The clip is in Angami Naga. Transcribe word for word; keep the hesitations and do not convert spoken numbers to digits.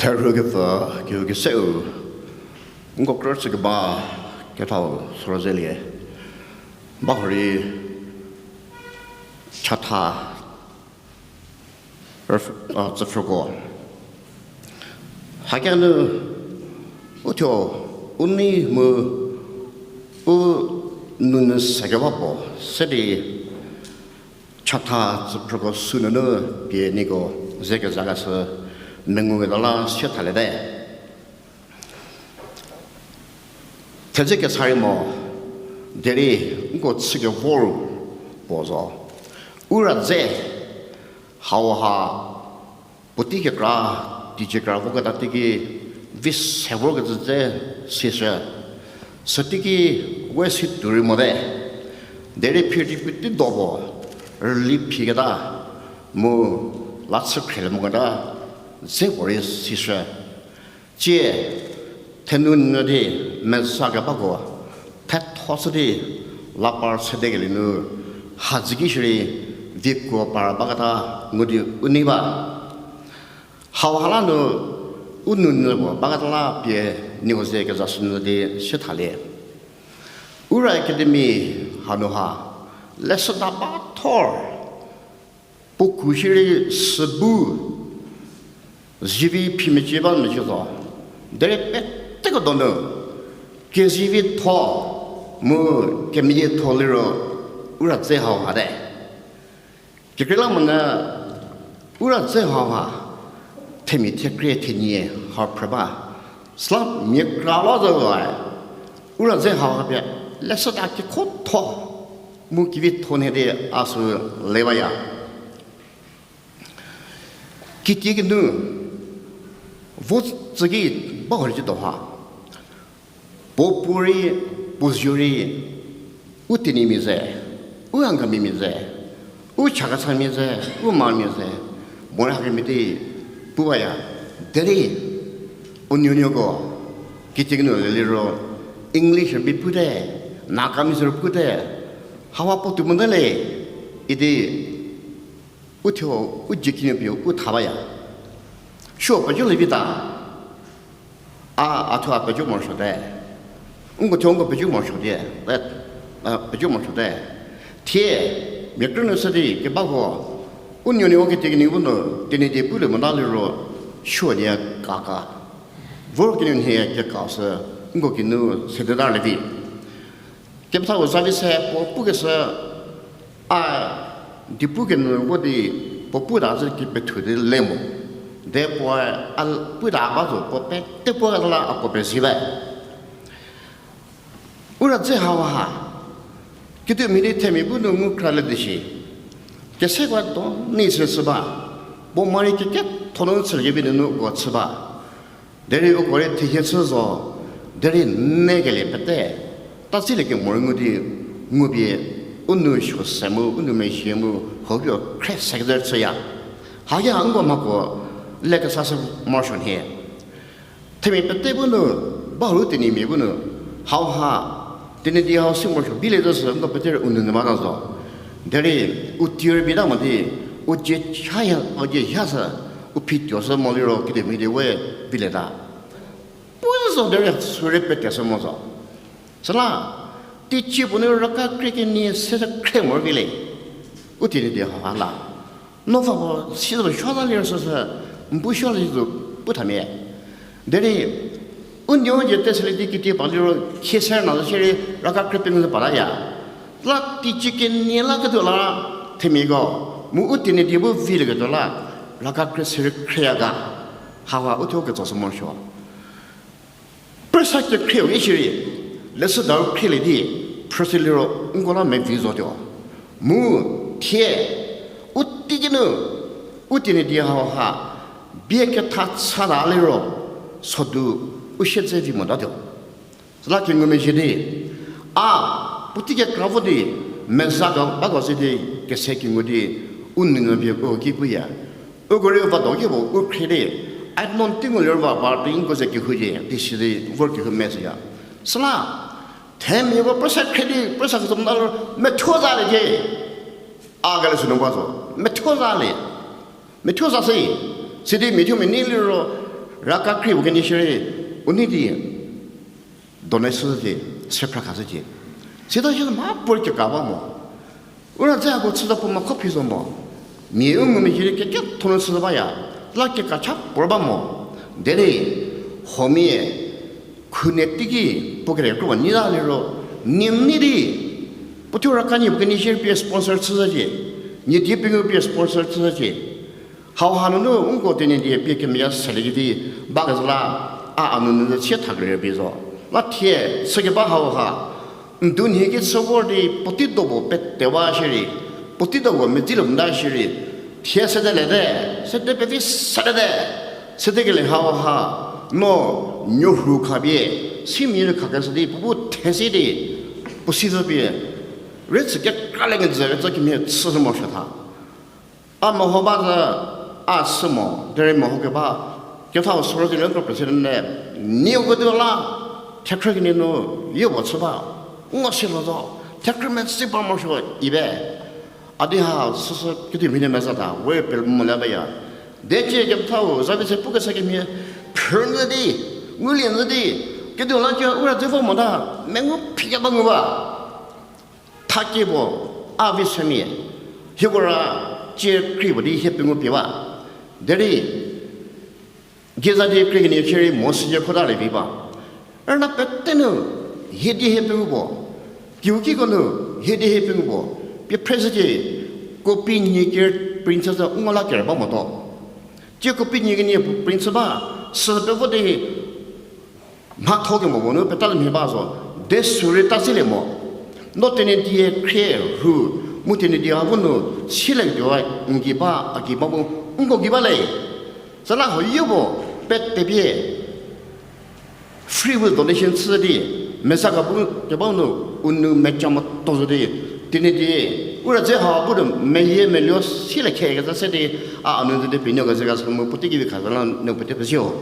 Therhü kepfü, kehou keseu, nko krü chükeba kethau sorozelie. Bahurei chatha, rüf-, a, tsüphrüko. Hakianu uthuo u nei mu u nounyü sekeba puo se di chatha tsüphrüko sünunu pie nieko ze kezakeshü menguketa la sie thaliete. Thedze kesa rei mo, derei nko chü kevor puo zo. Ura dze hauha puotei kekra, teicie kekra voketa teiki vi se vorkecü dze sishü. Süteiki we si tuo rei mote. Derei phirüdi puotei do puo rüli phiketa mu la chü khrielie moketa dze puo rei sishü. Tsie thenou nyü di meza kebako thetho shü di la par sedekelie nu hadzü ki shierei vikuo par baketa ngu di u nei ba. Hauha la nu u nounyü puo baketa la pie nieko ze kezashünyü di sie thalie. Ura Academy hanu ha leshüda ba thor, puo ku shierei sübu zivi phimecie ba mecie zo. Derei peteko donu kezivi tho mu kemeyie tho liro ura dze hauha te. Kekreilamonyü ura dze hauha themia thekrie thenie hau phrü ba. Süla mia kra la zo e, ura dze hauha pie leshüda kekhotho mu kevitho nhie di a sü le baya. Kitiekinu vo tsüki bahurei cü tuo ha, puo puorei, puo zorei, u Tenyimia ze, u Angamimia ze, u Chakhesangmia ze, u Manmia ze, morei hakemhie di pu baya. Derei u nuonuoko kitiekinu le liro English rübei pute, Nagamese rübei pute, hawa puo tuo mote le idi uthuo u dzie kinu pie u tha baya. Suo pejo le vita, a, a thuo a pejo morosuote. Nko thuo nko pejo morosuote, e, a, pejo morosuote. Thie mia krünuo sü di kebako u nuonuo kitiekinu bu nu Tenyidie pulie mota liro suo nie kaka, vor kinu nhie keka sü nko kinu sedeta le vi. Kepethau za vi se puo pukeshü, a, di pu kenu vo di puo puta zhü kepethu di le mo. De puoe a puta ba zo puo pete puo la a puo pezie ba. Ura dze hauha kediu mhie di themia bu nu ngu kra le di shi. Keseko do nei sü sü ba. Puo mari kekethonu chülie vi nunu uko chü ba. Derei uko rei thehie chü zo, derei nekelie pete tatsilie kemo rei ngu di, ngupie u nou suo se mu, u nou mezhie mu, hopie khre sekecü chüya. Haki ha nko mhako lekesa sü morosuo nhie. Themia pete bu nu, bahurei Tenyimia bu nu, hauha Tenyidie hau si morosuo bilie zo sü nko pete rei u nou nu bata zo. Derei u tier bita mo di, u dzie cha ya, u dzie ya sü, u phi tuo sü mo liro kediu mhie di we vilieta. Pu zo derei sürei pete sü mo zo. Süla teicie puo nu raka krie kenie se sü khre moro vi le. U Tenyidie hauha la no va puo si zo suota lir süsü, n bu suo lie zo pu thamia. Derei u nuo dzie te sülie di kiti pa liro khie se na zo shierei raka krie pengou zü pataya. La teicie kenie la ketuo la themiako mu u Tenyidie bu vilieketuo la raka krie sürei khreya ga. Hawa uthuo ketso sü morosuo. Presa kekhrieu ishierei, leshüdau khrielie di phrüshü liro nko la mevi zotuo. Mu thie u teiki nu u Tenyidie hauha bie ketha chata liro sodu u siedze vi motatuo. Süla kengumezhie di a puotei kekra vo di meza ga bako si di kese kengu di u nou nu pie u ki puya. Uko rei va do ki puo u khrie di, a non tei ngu ler va ba di nko ze kehou di, di si di vor kehou mezhüya. Süla themiako presa khrie di presa ketso mota liro methuo zalie ke. A kele sünu ba zo, methuo zalie. Methuo za se, sidi methuo meni liro Raka kri puo kenie shierei, u nei di donate chüzhücie, sephra khashücie. Sita shi mha puo kekra ba mo. Ura dze hako chüta puo mekho phi zo mo. Mia u ngumezhie di kekethonu chü baya. La kekra cha puo ba mo. Derei, huomia, khunhie teiki puo kere kropuo nyi la liro, nie nei di, puo thuo raka nie puo kenie shierei pie sponsor chüzhücie. Nie die pengou pie sponsor chüzhücie. Hauha nunu nko Tenyidie pie kemeyie selie di bakezhü la, a a nunu ze chie thakerie pie zo. La thie, sükeba hauha, n du nhie ki chü vor di puotei do puo petewa shierei, puotei do puo medzi lo mota shierei, thie sedeliete, sede pevi sedete, sedekelie hauha, no, nuorhu khapie, simia nu khakeshü di puo bu thesi di, puo si zo pie, rei tsü kekra le kejü kecü kemhie chüshü morosuo tha. A meho ba zü, a sü mo, derei meho keba, kethau soro zelieko president-e, nieko du la, thekhrü kenie nu, yie puo chü ba, ngo si lo zo, thekhrü mesi ba morosuo ibe. A di ha süsü kediu mhie nu meza ta, we pele mo le baya. Decie kethau, zavi se pukeshü kemhie, phrü nyü di, ngulie nyü di, kediu la ki ura dze vo mota, mengu phikeba ngu ba. Thakie puo, a vi semia, hieko ra, cie kri puo di hie pengou pie ba. Derei, geiza die kri kenie shierei mo süyie khota le vi ba. Rüna pete nu, hie di hie pengou puo. Kiu kiko nu, hie di hie pengou puo. Pie phre zhücie, kopi nyie ker print chü zhü ngo la ker ba motuo. Cie kopi nyie kenie puo print chü ba, sü pevo di, mhatho kemo puo nu peta le mhie ba zo, de sürei ta silie mo. No Tenyidie khrie rhu, mu Tenyidie a bu nu, silieketuo n gei ba, a gei ba mu, nko gei ba le. Süla huoyo puo, pete pie, free will donation chü di, meza ka bu keba nu, u nou meca motuo zo di, Tenyidie, ura dze ha bu nu, meyie meluo silie khe kecü se di, a a nu di pie nuo kezü kesa mu puotei ki vi kha zhü la nu pete pezie-o.